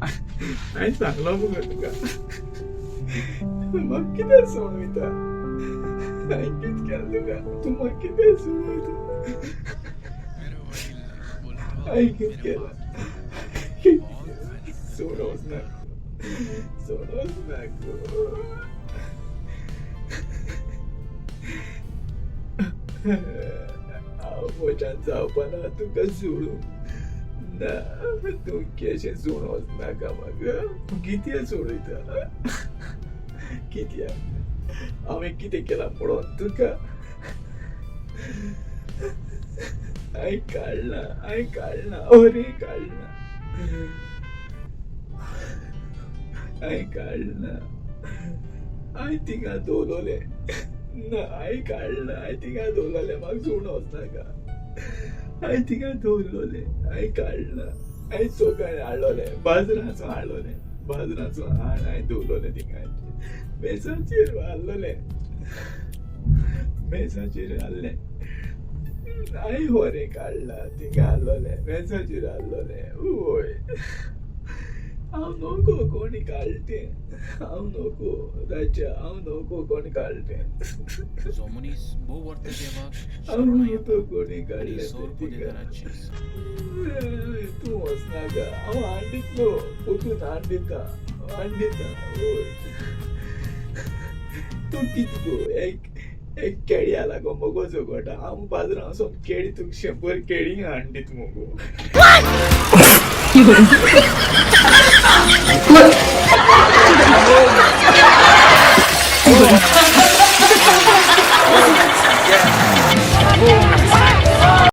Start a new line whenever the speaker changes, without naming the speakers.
हांवें सांगलो मुगो तुका, म्हाका कित्याक सोडून वयता? हांवें कितें केलें तुका? तूं म्हाका कित्याक सोडून वयता? हांवें कितें केलां? सोडून वचनाका, सोडून वचनाका. हांव म्हज्यान जावपाना तुका सोडून. ना, तूं केशें सोडून वचनाका म्हाका. तूं कित्याक सोडयता? कित्याक? हांवें कितें केलां म्हणून तुका? हांवें काडलां, हांवें काडलां, अरे काडलां, हांवें काडलां, हांवें थिंगा दवरलें ना. हांवें काडलां, हांवें थिंगा दवरलें. म्हाका सोडून वचनाका. हांवें थिंगा दवरलें, हांवें काडलां, हांवें चोकाय हाडलोलें, बाजारांचो हाडलोलें, बाजारांचो हाड हांवें दवरलोलें थिंगा मेजाचेर हाडलोलें, मेजाचेर हाडलें. हांवें होरें काडलां, थिंगा हाडलोलें, मेजाचेर हाडलोलें. वय, हांव नको कोणी काडलें तें. हांव नको राजा, हांव नको कोणी काडलें तें.
जो मनीस भोव अर्थ देवाक
हांव
शरण
नको
येता
कोणी
आनी
काडलें
सोर
तें थिंगा.
पदेदाराची
तूं वचनाका. हांव हाडितलो, पोतून हाडिता, हाडिता. वय, तूं कितें गो, एक एक केळया लागो मगो झगडटा. हांव बाजारां वचोन केळी तुका 100 केळी हाडून दिता मगो.